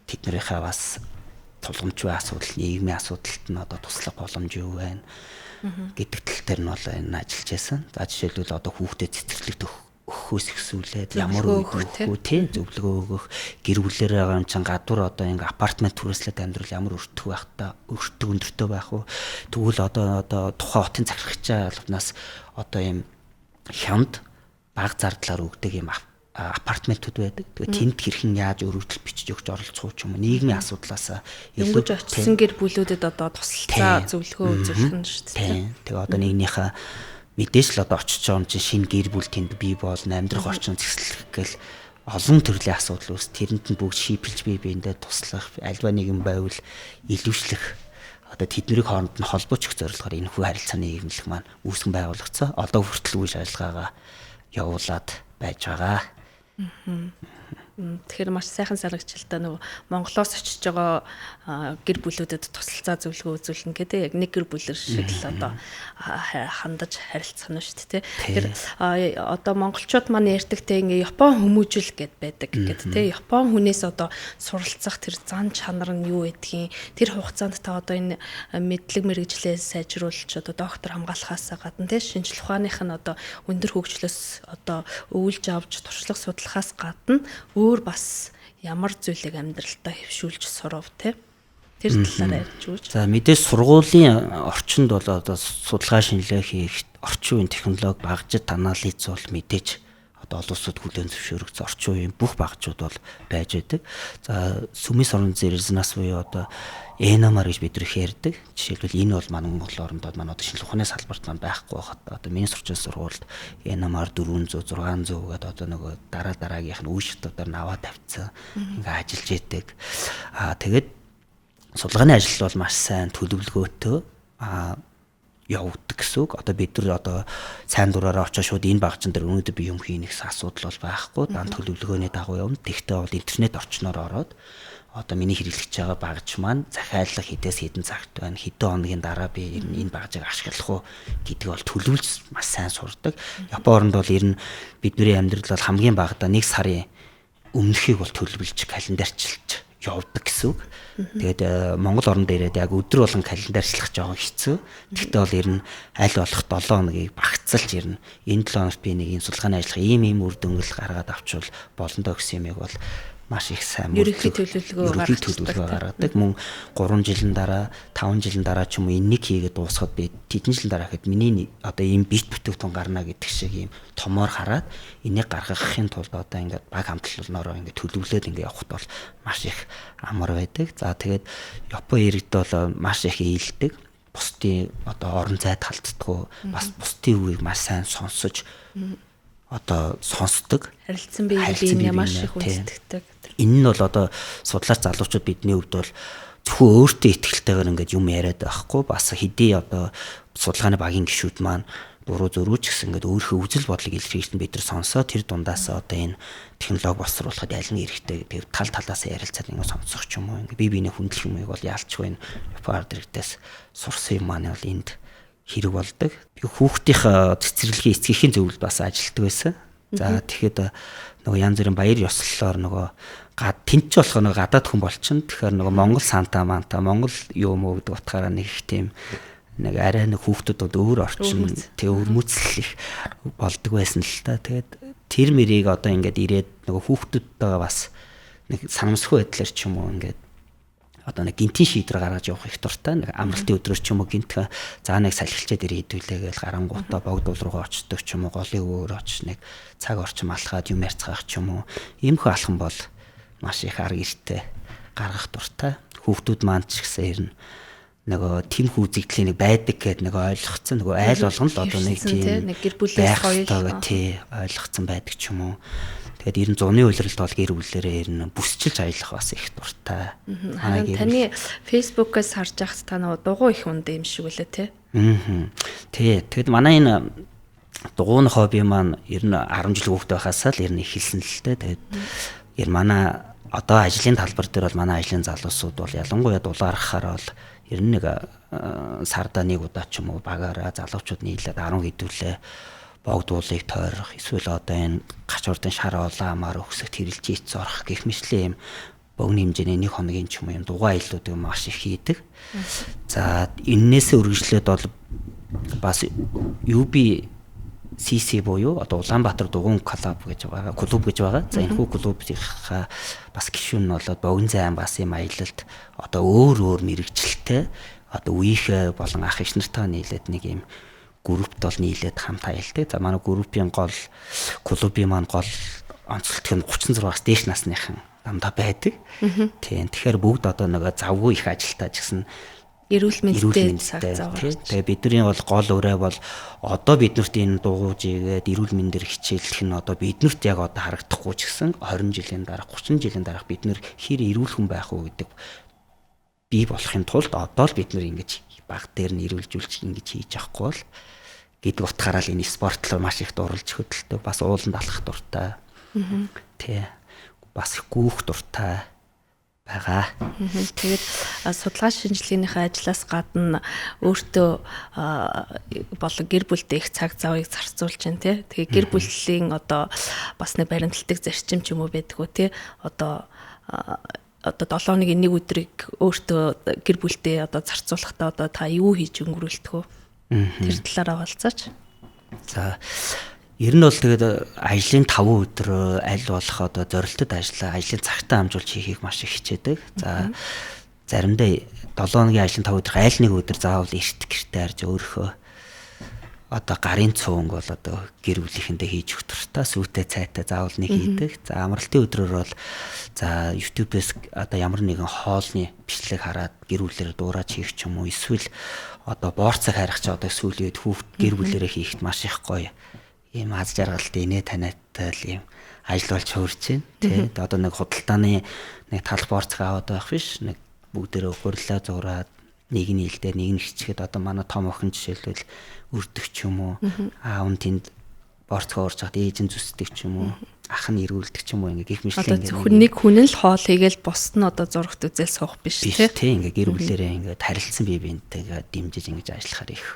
тэднийхээ бас тулгамжгүй асуудал, нийгмийн асуудалд нь одоо туслах боломж юу байна гэдэг тал дээр нь бол энэ ажиллаж байсан. За жишээлбэл одоо хүүхдэд цэцэрлэгт өгөхөөс ихсүүлээд ямар үед өгөх үү тий, зөвлөгөө өгөх, гэр бүлээр байгаа юм чин гадуур одоо ингээ апартмент түрээслээд амьдрал ямар өртөг байх та, өртөг өндөртэй байх уу? Тэгвэл одоо тухайн хотын захирагчаа албанаас одоо юм хямд баг зардлаар өгдөг юм апартментууд байдаг. Тэгээ тэнд хэрхэн яаж өргөдөл бичиж өгч оролцох уу ч юм уу нийгмийн асуудлаасаа
илүү очсон гэр бүлүүдэд одоо тусалцаа зөвлөгөө үзүүлэх нь шүү дээ.
Тэгээ одоо нэгнийхээ мэдээж л одоо очиж байгаа юм чинь шинэ гэр бүл тэнд бий болно, амьдрах орчин зэвсэлэх гэл олон төрлийн асуудал үүс. Тэрэнд нь бүгд шийпэлж бие биендээ туслах, альва нэгэн байвал илүүшлэх, одоо тэднийг хооронд нь холбооч өгөх зорилгоор энэ хүү харилцааны нийгэмлэг маань үүсгэн байгуулагдсан. Одоо хүртэл үйл ажиллагаагаа явуулаад байж байгаа.
Тэгэхээр маш сайхан санагч л та нөгөө Монголоос очиж байгаа гэр бүлүүдэд тусалцаа зөвлөгөө үзүүлнэ гэдэг яг нэг гэр бүлэр шиг л одоо хандаж харилцах нь шүү дээ. Тэгэхээр одоо монголчууд маань ярьдаг те ингээ Япон хүмүүжил гэд байдаг гэд те Япон хүнээс одоо суралцах тэр зан чанар нь юу гэдгийг тэр хугацаанд та одоо энэ мэдлэг мэргэжлээ сайжруулж одоо доктор хамгаалахаасаа гадна те шинжлэх ухааных нь одоо өндөр хөгжлөөс одоо өвөлж авч туршлага судлахаас гадна өөр бас ямар зүйлийг амьдралтаа хэвшүүлж сурав те тэр талаар ярьж өгөөч.
За мэдээж сургуулийн орчинд бол одоо судалгаа шинжилгээ хийх орчин үеийн технологи багжид анализ бол мэдээж одоо олон улсууд хүлээн зөвшөөрөгдсөн орчин үеийн бүх багжууд бол байж байдаг. За сүмийн сургуулийн резонанс буюу одоо NMR гэж бид нэр ярьдаг. Жишээлбэл энэ бол манай Монгол оронд манай одоо шинжлэх ухааны салбарт маань байхгүй байхад одоо миний сурч байсан сургуульд NMR 400 600 гэдэг одоо нөгөө дараа дараагийнх нь үе шатуудаар нь аваад тавьсан. Ингээ ажиллаж идэг. Тэгээд судалгааны ажил бол маш сайн төлөвлөгөөтэй явагддаг гэсэн үг. Одоо бид нар одоо сайн дураараа очиж шууд энэ багжин дээр өнөөдөр би юм хийнэ гэсэн асуудал бол байхгүй. Дан төлөвлөгөөний дагуу явна. Тэгтээ бол интернет орчноор ороод одоо миний хэрэглэж байгаа багж маань захиалга хэдээс хэдэн цагт байна, хэдэн хоногийн дараа би энэ багжийг ашиглах уу гэдгийг бол төлөвлөж маш сайн сурдаг. Япон оронд бол ер нь бидний амьдрал бол хамгийн багадаа 1 сарын өмнөхийг бол төлөвлөж календарчилж явдаг гэсэн үг. Тэгээд Монгол оронд ирээд яг өдөр болгон календарчлах жоохон хэцүү. Тэгтээ бол ер нь аль болох 7 хоногийг багцалж ер нь энэ 7 хоногт би нэг юм судалгааны ажиллагаа ийм үр дүнгэл гаргаад авчвал болно доо гэсэн юмыг бол маш их сайн
ерөнхий төлөвлөгөө
гаргадаг. Мөн 3 жилийн дараа, 5 жилийн дараа ч юм уу энийг хийгээд дуусахад би тэдэн жилийн дараа гэхэд миний одоо ийм бит бүтээгдэхүүн гарна гэдэг шиг ийм томоор хараад энийг гаргахын тулд одоо ингээд баг хамтлалноороо ингээд төлөвлөөд ингээд явхад бол маш их амар байдаг. За тэгээд Япон иргэд бол маш их ээлдэг. Бусдын одоо орон зайд халддаггүй, бас бусдын үгийг маш сайн сонсож одоо сонсдог.
Харилцан бие биенээ маш их үндэтгэдэг.
Энэ нь бол одоо судлаач залуучууд бидний хувьд бол зөвхөн өөртөө итгэлтэйгээр ингээд юм яриад байхгүй, бас хэдий одоо судалгааны багийн гишүүд маань буруу зөрүү ч гэсэн ингээд өөрийнхөө үзэл бодлыг илэрхийлсэн бид нар сонсоо тэр дундаас одоо энэ технологи боловсруулахад аль нь хэрэгтэй гэдэг тал талаас ярилцаад ингээд сонсох ч юм уу, ингээд бие биенээ хүндлэх юмыг бол яалчгүй энэ Япон ард иргэдээс сурсан юм маань бол энд хэрэг болдог. Би хүүхдийнхээ цэцэрлэгийн эцгийнхэн зөвлөлд бас ажилладаг байсан. За тэгэхэд нөгөө янз бүрийн баяр ёслолоор нөгөө тэнч болох нөгөө гадаад хүн болчихно. Тэгэхээр нөгөө Монгол санта манта Монгол юм уу гэдэг утгаараа нэг их тийм нэг арай нэг хүүхдүүд өөр орчин тэг өрмөцөл их болдог байсан л та. Тэгээд тэр мэрийг одоо ингээд ирээд нөгөө хүүхдүүдтэйгээ бас нэг санамсаргүй байдлаар ч юм уу ингээд одоо нэг гинтийн шийдвэр гаргаж явах их дуртай. Нэг амралтын өдрөөр ч юм уу гинтхэн за нэг салхилчаад ирээ хэдүүлээ гээл гарангуутаа богдуул руугаа очдог ч юм уу, голын өвөр очиж нэг цаг орчим алхаад юм ярьцгаах ч юм уу. Иймхүү алхам бол маш их арга эртээ гаргах дуртай. Хүүхдүүд маань ч гэсэн ер нь нөгөө тэм хүүзэгдлийн нэг байдаг гэд нэг ойлгоцсон. Нөгөө айл болгон л одоо нэг тийм
нэг гэр бүлийн соёл
тий ойлгоцсон байдаг ч юм уу. Тэгээд ер нь зуны улиралд бол гэр бүлээрээ ер нь бүсчилж аялах бас их дуртай.
Таны Facebook-аас харж байхад та нөгөө дугуй их унд юм шиг үлээ тий.
Тий. Тэгэд манай энэ дугуйн хобби маань ер нь 10 жил хүүхэд байхасаа л ер нь эхэлсэн л дээ. Тэгээд ер манай одоо ажлын талбар дээр бол манай ажлын залуусууд бол ялангуяа дулаархахаар бол ер нь нэг сарда нэг удаа ч юм уу багаараа залуучууд нийлээд 10 хэдүүлээ богдуулыг тойрох эсвэл одоо энэ гачуурдын шар олон амаар өксөх тэрэлж ийц орох гэх мэтлээ юм богино хэмжээний нэг хоногийн ч юм уу юм дугуй аяллуудыг маш их хийдэг. За эннээсээ үргэлжлээд бол бас UBCC буюу одоо Улаанбаатар дугуйн клуб гэж байгаа, клуб гэж байгаа. За энэ хүү клубынхаа бас гишүүн нь болоод богино зайн бас юм аялалд одоо өөр өөр мэрэгчлэлтэй одоо үеийнхээ болон ах эх нартайгаа нийлээд нэг юм группт бол нийлээд хамт аялдаг. За манай группийн гол клубын маань гол онцлог нь 36-аас дээш насныхан дандаа байдаг. Тийм. Тэгэхээр бүгд одоо нөгөө завгүй их ажилтаа ч гэсэн
эрүүл мэндтэй цаг зав.
Тэгээ бидний бол гол өрөө бол одоо биднэрт энэ дугуйж игээд эрүүл мэндээр хичээллэх нь одоо биднэрт яг одоо харагдахгүй ч гэсэн 20 жилийн дараа 30 жилийн дараах бид нэр хэр эрүүл хүн байх уу гэдэг бий болохын тулд одоо л бид нэр ингэж баг дээр нь эрүүлжүүлж ингэж хийж авахгүй бол гэдэг утгаараа л энэ спорт руу маш их дурлж хөдөлтөй, бас ууланд алхах дуртай. Тий. Бас их гүүх дуртай байгаа.
Тэгээд судалгаа шинжилгээнийхээ ажлаас гадна өөртөө болон гэр бүлдээ их цаг завыг зарцуулж байна тий. Тэгээд гэр бүлийн одоо бас нэг баримталдаг зарчим ч юм уу байдгүй тий. Одоо 7 хоногийн нэг өдрийг өөртөө гэр бүлдээ одоо зарцуулахдаа одоо та юу хийж өнгөрүүлдэг вэ? Тэр талаараа болцооч.
За ер нь бол тэгээд ажлын 5 өдөр аль болох одоо зорилтод ажиллаа, ажлын цагтаа хамжуулж хийхийг маш их хичээдэг. За заримдаа 7 хоногийн ажлын 5 өдөр айл нэг өдөр заавал эрт гэртээ харж өөрийнхөө одоо гарын цуунг бол одоо гэр бүлийнхэндээ хийж өгөх дуртай, сүйтэй цайтай заавал нэг хийдэг. За амралтын өдрөөр бол за YouTube-ээс одоо ямар нэгэн хоолны бичлэг хараад гэр бүлээрээ дуурайж хийх ч юм уу, эсвэл одоо боорцог хайрах ч одоо сүүлийн үед хүүхд гэр бүлээрээ хийхэд маш их гоё ийм аз жаргалтай инээ таниатай л ийм ажил болж хуурч байна. Тэ одоо нэг худалдааны нэг талх боорцог аваад байх биш, нэг бүгдээрээ гурилаа зураад нэг нь илдээ нэг нь хичгээд одоо манай том охин жишээлбэл үрдэх ч юм уу, аав нь тэнд борцгоо урж хаад ээж нь зүсдэг ч юм уу, ах нь эргүүлдэг ч юм уу, ингээ гих мэтлээ
ингээ зөвхөн нэг хүн нь л хоол хийгээл бусд нь одоо зурагт үзэл суух биш
тий. Ингээ гэр бүлэрээ ингээ харилцсан бие биентэйгээ дэмжиж ингэж ажиллахаар их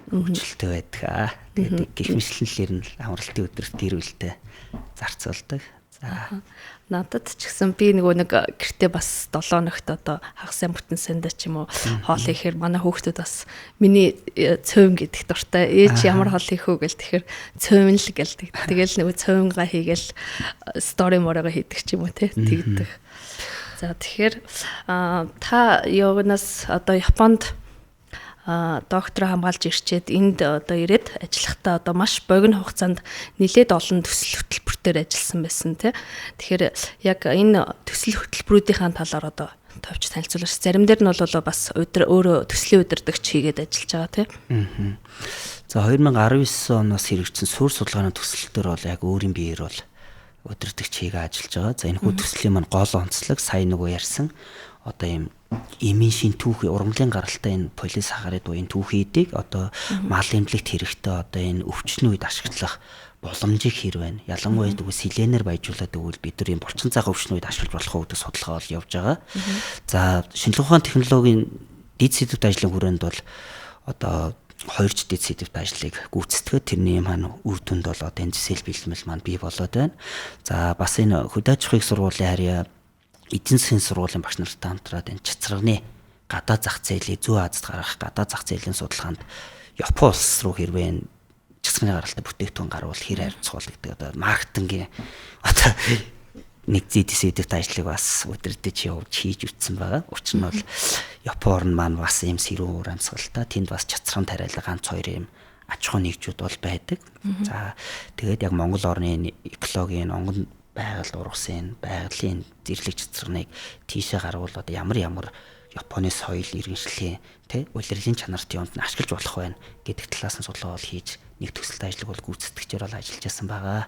хөгжилтэй байдаг. Тэгээд гих мэтлэн л ер нь амралтын өдрөт гэр бүлтэй зарцуулдаг. За
Надад ч гэсэн би нөгөө нэг гэртээ бас 7 хоногт одоо хагас сайн бүтэн сандаа ч юм уу хоол хийхээр манай хүүхдүүд бас миний цуйм гэдэг дуртай. Ээж ямар хоол хийх үү гэл тэгэхээр цуйм л гэлдэг. Тэгэл нөгөө цуймгаа хийгээл стори морого хийдэг ч юм уу те тэгдэг. За тэгэхээр та юунаас одоо Японд доктороо хамгаалж ирчээд энд одоо ирээд ажиллахдаа одоо маш богино хугацаанд нэлээд олон төсөл хөтөлбөртөр ажилласан байсан тий. Тэгэхээр яг энэ төсөл хөтөлбөрүүдийн талаар одоо товч танилцуулаач. Зарим дээр нь бол бас өөрөө төслийн удирдагч хийгээд ажиллаж байгаа тий.
За 2019 оноос хэрэгжсэн суурь судалгааны төсөл төр бол яг өөрийн биеэр бол удирдагч хийгээ ажиллаж байгаа. За энэхүү төслийн маань гол онцлог сая нөгөө ярьсан одоо ийм эмийн шин түүхий ургамлын гаралтай энэ полисахарид буюу энэ түүхийдийг одоо мал эмнэлэгт хэрэгтэй одоо энэ өвчнө үед ашиглах боломжийг хэр байна. Ялангуяа тэгвэл селенээр баяжуулаад өгвөл бид нар ийм булчин цайхан өвчнө үед ашиглаж болох уу гэдэг судалгаа бол явж байгаа. За шинжлэх ухааны технологийн дэд сэдвт ажлын хүрээнд бол одоо хоёрч дэд сэдвт ажлыг гүйцэтгээд тэрний маань үр дүнд бол одоо энэ зэсэл бэлтгэл маань бий болоод байна. За бас энэ хөдөө аж ахуйн сургуулийн харьяа эдийн засгийн сургуулийн багш нартай хамтраад энэ чацрагны гадаад зах зээлийн зүүн Азид гаргах гадаад зах зээлийн судалгаанд Япон улс руу хэрвээ энэ чацрагны гаралтай бүтээгдэхүүн гарвал хэр харьцуул гэдэг одоо маркетингийн одоо нэг зэдэс эдэвт ажлыг бас удирдах явж хийж үтсэн байгаа. Учир нь бол Япон орн маань бас ийм сэрүүн уур амьсгалтай тэнд бас чацрагын тариалан ганц хоёр ийм аж ахуйн нэгжүүд бол байдаг. За тэгээд яг Монгол орны экологийн онгон байгальд ургасан байгалийн зэрлэг цэцэрныг тийшээ гарвал одоо ямар ямар Японы соёл иргэншлийн тэ улирлын чанарт юмд нь ашиглаж болох байна гэдэг талаас нь судалгаа бол хийж нэг төсөлт ажлыг бол гүйцэтгэжээр бол ажиллаж байсан байгаа.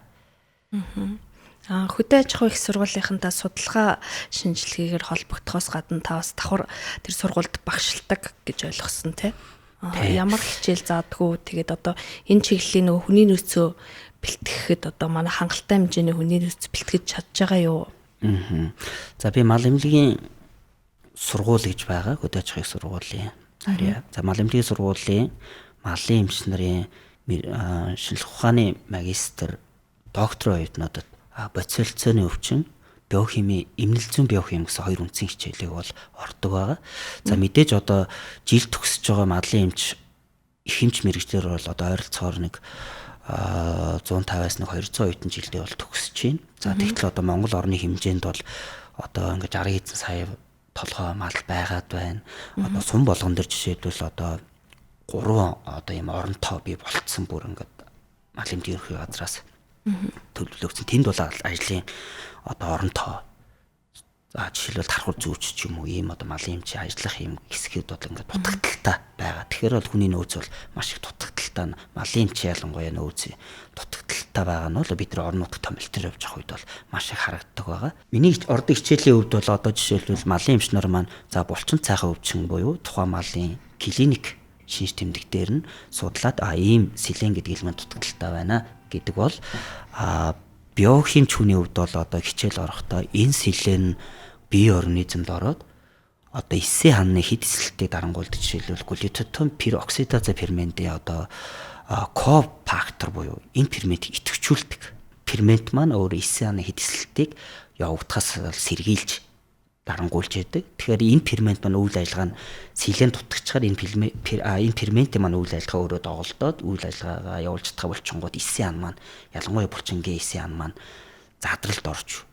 Хөдөө аж ахуйн их сургуулийнхантай судалгаа шинжилгээгээр холбогдохоос гадна та бас давхар тэр сургуульд багшилдаг гэж ойлгосон тий. Ямар хичээл заадгүй тэгээд одоо энэ чиглэлийн нөгөө хүний нөөцөө бэлтгэхэд одоо манай хангалттай хэмжээний хүний нөөц бэлтгэж чадж байгаа юу?
За би мал эмнэлгийн сургууль гэж байгаа. Хөдөө аж ахуйн сургуулийн харьяа. За мал эмнэлгийн сургуулийн малын эмч нарын шинжлэх ухааны магистр, докторийн оюутнуудад бодис солилцооны өвчин, биохими, эмнэл зүйн биохим гэсэн хоёр үндсэн хичээлийг бол ордог байгаа. За мэдээж одоо жил төгсөж байгаа малын эмч их эмч мэрэгчлэр бол одоо ойролцоогоор нэг 150-аас нэг 200 оюутан жилдээ бол төгсөж байна. За тэгтэл одоо Монгол орны хэмжээнд бол одоо ингээд 60 хэдэн сая толгой мал байгаад байна. Одоо сум болгон дээр жишээлбэл одоо 3 одоо ийм оронтоо бий болцсон бүр ингээд мал эмчийн ерөнхий газраас төлөвлөгдсөн. Тэнд бол ажлын одоо оронтоо. За жишээлбэл тархур зүүч ч юм уу ийм одоо малын эмчийн ажиллах ийм хэсгүүд бол ингээд дутагдaltaй байгаа. Тэгэхээр бол хүний нөөц бол маш их дутагдaltaй. Малын эмч ялангуяа нөөц дутагдaltaй байгаа нь бол бид нар орон нутагт томилтор явж байгаа үед бол маш их харагддаг байгаа. Миний ордог хичээлийн хувьд бол одоо жишээлбэл малын эмч нар маань за булчин цайхан өвчин буюу тухайн малын клиник шинж тэмдэг дээр нь судлаад ийм селен гэдэг элемент дутагдaltaй байна гэдэг бол биохимч хүний хувьд бол одоо хичээл орохдоо энэ селен бие организмд ороод одоо эсээ ханны хэд эсэлтийг дарангуйлдаг жишээлбэл глютатион пероксидаза ферментийн одоо кофактор буюу энэ ферментийг идэвхжүүлдэг. Фермент маань өөр эсээ ханны хэд эсэлтийг явагдахаас сэргийлж дарангуйлж яадаг. Тэгэхээр энэ фермент маань үйл ажиллагаа нь селен дутагчаар энэ ферментийн маань үйл ажиллагаа өөрөө доголдоод үйл ажиллагаагаа явуулж чадхаа болчингууд эсийн ан маань ялангуяа булчингийн эсийн ан маань задралд орж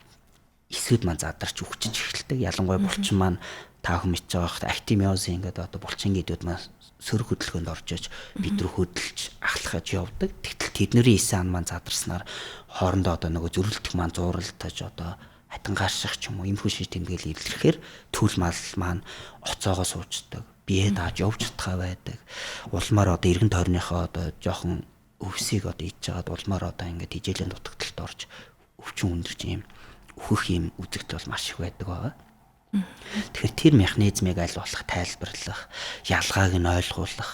эсүүд маань задарч үхчихэж эхэлдэг. Ялангуяа булчин маань та хүн мэдж байгаа актимиозын ингээд одоо булчингийн эдүүд маань сөрөг хөдөлгөөнд орж иж бид рүү хөдөлж ахлахаж явдаг. Тэгтэл тэднэрийн эсийн ан маань задарснаар хоорондоо одоо нөгөө зөрөлдөх маань зууралдаж одоо хатангааших ч юм уу иймэрхүү шиж тэмдэглэл илэрхээр түүл мал маань оцоогоо суучдаг. Бие дааж явж чадхаа байдаг. Улмаар одоо эргэн тойрныхоо одоо жоохон өвсийг одоо ичж хагаад улмаар одоо ингээд хижээлийн дутагдaltaд орж өвчин өндөрч ийм өөхөх ийм үзэгдэл бол маш их байдаг байгаа. Тэгэхээр тэр механизмыг аль болох тайлбарлах, ялгааг нь ойлгуулах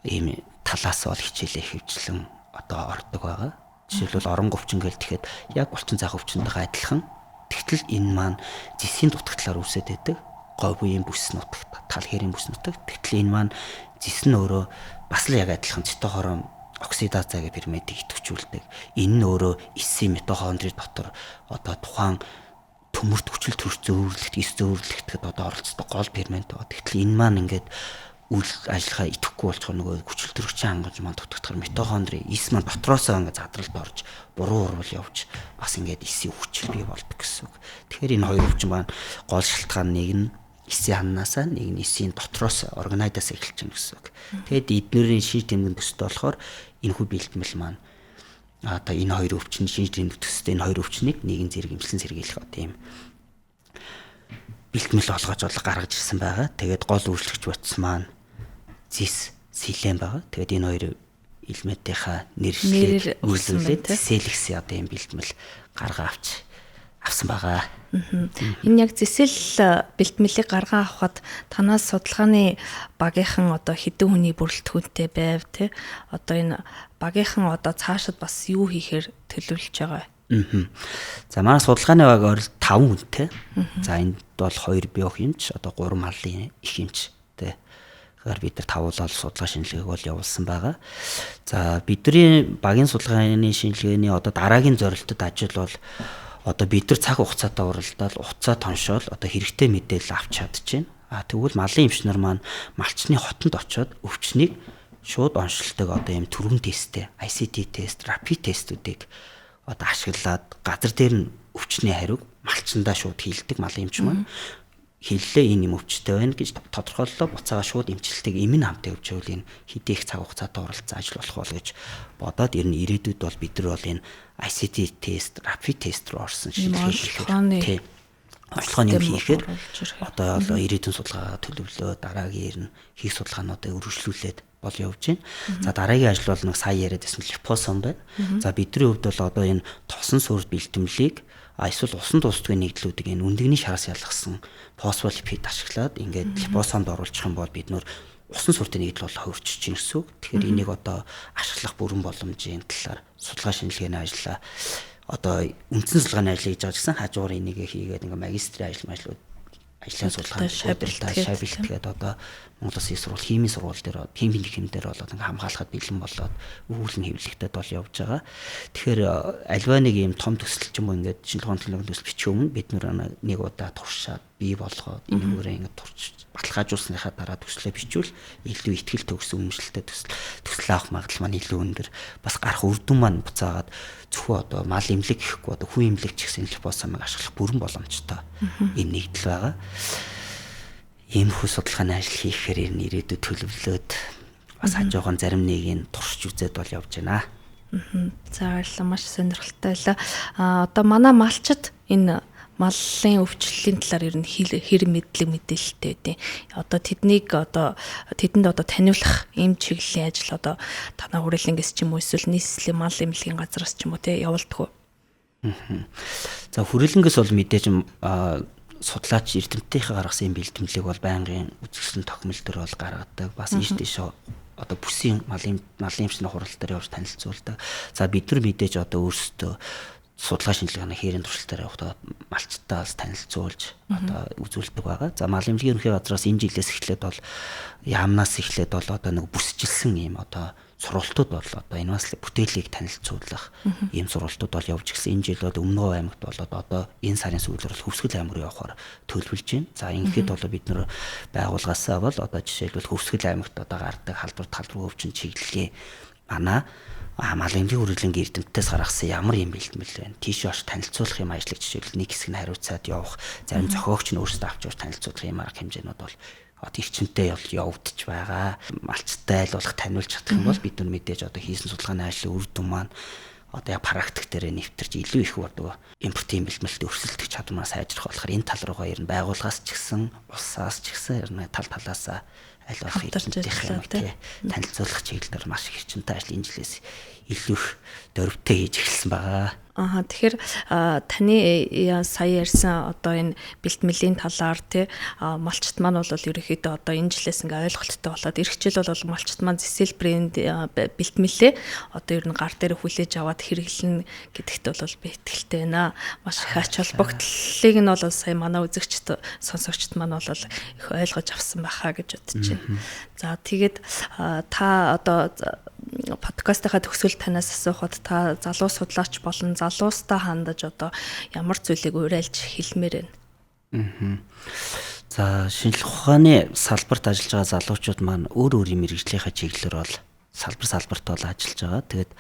ийм талаас бол хичээлээ хөвчлэн одоо ордог байгаа. Жишээлбэл орон говчин гэл тэгэхэд яг булчин цаах өвчнөдөө адилхан. Тэгтэл энэ маань зэсийн дутагдлаар үүсээд байдаг. Говийн бүс нутагт, тал хэрийн бүс нутагт. Тэгтэл энэ маань зэс нь өөрөө бас л яг адилхан цитохором оксидаза гэх ферментийг идэвхжүүлдэг. Энэ нь өөрөө эсийн митохондрийн дотор одоо тухайн төмөрт хүчил төрч зөөвөрлөлт, эс зөөвөрлөлтөд одоо оролцдог гол фермент байгаа. Тэгтэл энэ маань ингээд үйл ажиллагаа идэвхгүй болцохоор нөгөө хүчил төрөгчийн хангамж маань дутагдахаар митохондри эс маань дотроосоо ингээд задралд орж буруу урвал явж бас ингээд эсийн хүчил бий болдог гэсэн үг. Тэгэхээр энэ хоёр өвчин маань гол шалтгаан нэг нь эсийн ханнаасаа, нэг нь эсийн дотроос органоидаас эхэлж байна гэсэн үг. Тэгээд эднэрийн шинж тэмдэг төстэй болохоор энэ хүү бэлтгэл маань одоо энэ хоёр өвчин шинж тэмдэг төстэй энэ хоёр өвчнийг нэгэн зэрэг эмчлэн сэргийлэх одоо ийм бэлтгэл олгож бол гаргаж ирсэн байгаа. Тэгээд гол үйлчлэгч бодис маань зис селен байгаа. Тэгээд энэ хоёр элементийнхаа нэршлийг үргэлжлүүлээд зэсэлгсэн одоо юм бэлтгэл гаргаа авсан байгаа.
Энэ яг зэсэл бэлтгэлийг гаргаа авахад танаас судалгааны багийнхан одоо хэдэн хүний бүрэлдэхүүнтэй байв те? Одоо энэ багийнхан одоо цаашид бас юу хийхээр төлөвлөж байгаа
вэ? За манай судалгааны баг ойрол 5 хүнтэй. За энд бол 2 биохимч, одоо 3 малын их эмч те. Тэгэхээр бид нар тавуулаад судалгаа шинжилгээг бол явуулсан байгаа. За бидний багийн судалгааны шинжилгээний одоо дараагийн зорилтод ажил бол одоо бид нар цаг хугацаатай уралдаал утсаа тоншоол одоо хэрэгтэй мэдээлэл авч чадчихээн. А тэгвэл малын эмч нар маань малчны хотонд очиод өвчнийг шууд оншилдог одоо ийм түргэн тесттэй ICT тест, rapid тестүүдийг одоо ашиглаад газар дээр нь өвчний хариуг малчандаа шууд хийлдэг малын эмч маань хэллээ энэ юм өвчтэй байна гэж тодорхойллоо, буцаага шууд эмчилдэг эмийн хамтаа явж байвал энэ хэдий их цаг хугацаатай оролцсон ажил болох бол гэж бодоод ер нь ирээдүйд бол бид нар бол энэ ICT тест, rapid тест руу орсон
шилжүүлэх
тийм онцлогооны юм хийхээр одоо ирээдүйн судалгаагаа төлөвлөө, дараагийн ер нь хийх судалгаануудыг өргөжлүүлээд бол явж байна. За дараагийн ажил бол нэг сая яриад байсан липосом байна. За бидний хувьд бол одоо энэ тосон сүрд бэлтгэлийг эсвэл усан тусдгийн нэгдлүүдийг энэ өндөгний шараас ялгасан фосфолипид ашиглаад ингээд липосомд оруулчих юм бол бид нөр усан сүртэй нэгдэл бол хувирчиж чинь гэсэн үг. Тэгэхээр энийг одоо ашиглах бүрэн боломжийн талаар судалгаа шинжилгээний ажлаа одоо үндсэн судалгааны ажил хийж байгаа гэсэн хажуугаар энийг хийгээд ингээд магистрийн ажил ажлууд ажлын судалгаанд шабилтгээд одоо Монгол Улсын сургууль химийн сургууль дээр химийн хэм дээр болоод ингээ хамгаалахад бэлэн болоод өвүүлэн хэвлэгдээд бол явж байгаа. Тэгэхээр альва нэг юм том төсөл ч юм уу ингээд шинжилгээ ухааны технологийн төсөл бичих өмнө бид нэг удаа туршаад бий болгоод энүүгээрээ ингээд турш баталгаажуулсныхаа дараа төслөө бичвэл илүү ихтгэл төгс үнэмшилтэй төсөл авах магадлал маань илүү өндөр. Бас гарах үр дүн маань буцаагаад зөвхөн одоо мал эмнэлэг гэхгүй одоо хүн эмнэлэг ч гэсэн липосомыг ашиглах бүрэн боломжтой ийм нэгдэл байгаа. Иймэрхүү судалгааны ажил хийхээр энэ ирээдүйд төлөвлөөд бас хажуугаан зарим нэг нь туршиж үзээд бол явж байна.
За баярлалаа, маш сонирхолтой байлаа. Одоо манай малчид энэ маллын өвчлөлийн талаар ер нь хэр мэдлэг мэдээлэлтэй байдیں۔ Одоо тэднийг одоо тэдэнд одоо таниулах ийм чиглэлийн ажил одоо танаа хүрээлэнгээс ч юм уу эсвэл нийслэлийн мал эмнэлгийн газраас ч юм уу те явуулдаг уу?
За хүрээлэнгээс бол мэдээж судлаач эрдэмтдийнхээ гаргасан юм бэлтгэлийг бол байнгын үзэсгэлэн тохимол төр бол гаргадаг. Бас ийш тийш одоо бүсийн малын эмчний хурал дээр явж танилцуулдаг. За бид нар мэдээж одоо өөрсдөө судалгаа шинжилгээний хээрийн туршилтаар явахдаа малчтаа бас танилцуулж одоо үзүүлдэг байгаа. За мал эмнэлгийн ерөнхий газраас энэ жилээс эхлээд бол яамнаас эхлээд бол одоо нэг бүсжилсэн ийм одоо сургалтууд бол одоо энэ бас бүтээлийг танилцуулах ийм сургалтууд бол явж гисэн. Энэ жил бол Өмнө Говь аймагт болоод одоо энэ сарын сүүлээр бол Хөвсгөл аймаг руу явахаар төлөвлөж байна. За ингээд бол бид нэр байгууллагаасаа бол одоо жишээлбэл Хөвсгөл аймагт одоо гардаг халдвар өвчин чиглэлийн манай мал эмнэлгийн хүрээлэнгийн эрдэмтдээс гаргасан ямар юм бэлтгэл байна. Тийш ош танилцуулах юм ажлыг жишээлбэл нэг хэсэг нь хариуцаад явах, зарим зохиогч нь өөрсдөө авч явж танилцуулах юм арга хэмжээнүүд бол одоо эрчимтэй явагдаж байгаа. Малчтай айл болох таниулж чадах юм бол бид нар мэдээж одоо хийсэн судалгааны ажлын үр дүн маань одоо яг практик дээрээ нэвтэрч илүү их одоо импортын бэлтгэлд өрсөлдөх чадвараа сайжрах болохоор энэ тал руугаа ер нь байгууллагаас ч гэсэн улсаас ч гэсэн ер нь тал талаасаа аль болох эрдэмтдийнхээ юм тий танилцуулах чиглэлээр маш их эрчимтэй ажил энэ жилээс илүү их дөрвтэй хийж эхэлсэн байгаа.
Аа тэгэхээр таны сая ярьсан одоо энэ бэлтгэлийн талаар тий малчт маань бол ерөнхийдөө одоо энэ жилээс ингээ ойлголттой болоод эх жил бол малчт маань зэсэл брэнд бэлтгэлээ одоо ер нь гар дээр хүлээж аваад хэрэглэнэ гэдэгт бол би итгэлтэй байна. Маш их ач холбогдлыг нь бол сая манай үзэгчд сонсогчд маань бол их ойлгож авсан байхаа гэж бодож байна. За тэгээд та одоо Подкастынхаа төгсгөл танаас асуухад та залуу судлаач болон залуустаа хандаж одоо ямар зүйлийг уриалж хэлмээр
байна? За, шинжлэх ухааны салбарт ажиллаж байгаа залуучууд маань өөр өөрийн мэргэжлийнхаа чиглэлээр бол салбарт бол ажиллаж байгаа. Тэгээд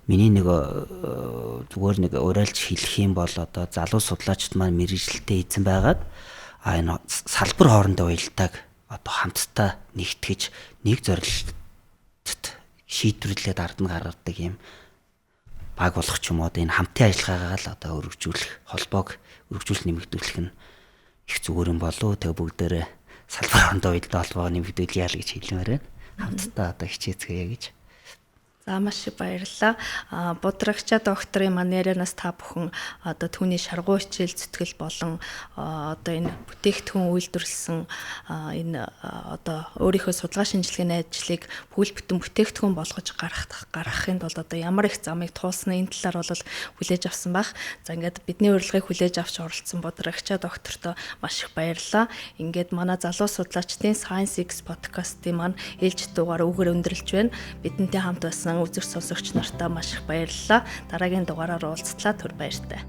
миний нэг зүгээр нэг уриалж хэлэх юм бол одоо залуу судлаачид маань мэргэжилтэй эзэн байгаад энэ салбар хоорондоо уялдааг одоо хамтдаа нэгтгэж нэг зорилтод шийдвэрлээд ард нь гаргадаг юм баг болох ч юм уу, энэ хамтын ажиллагаагаа л одоо өргөжүүлэх, холбоог өргөжүүлэх, нэмэгдүүлэх нь их зүгээр юм болов. Тэгээ бүгдээрээ салбар хоорондоо уялдаа холбоогоо нэмэгдүүлье л гэж хэлмээр байна. Хамтдаа одоо хичээцгээе гэж.
За, маш их баярлалаа. Будрагчаа докторын маань ярианаас та бүхэн одоо түүний шаргуу хичээл зүтгэл болон одоо энэ бүтээгдэхүүн үйлдвэрлэсэн энэ одоо өөрийнхөө судалгаа шинжилгээний ажлыг бүхэл бүтэн бүтээгдэхүүн болгож гаргахын тулд одоо ямар их замыг туулсан энэ талаар бол хүлээж авсан байх. За, ингээд бидний урилгыг хүлээж авч оролцсон Будрагчаа доктортой маш их баярлалаа. Ингээд манай залуу судлаачдын Science X podcast-ын маань ээлжит дугаар үүгээр өндөрлөж байна. Бидэнтэй хамт байсан үзэгч сонсогч нартаа маш их баярлалаа. Дараагийн дугаараар уулзтлаа, түр баяртай.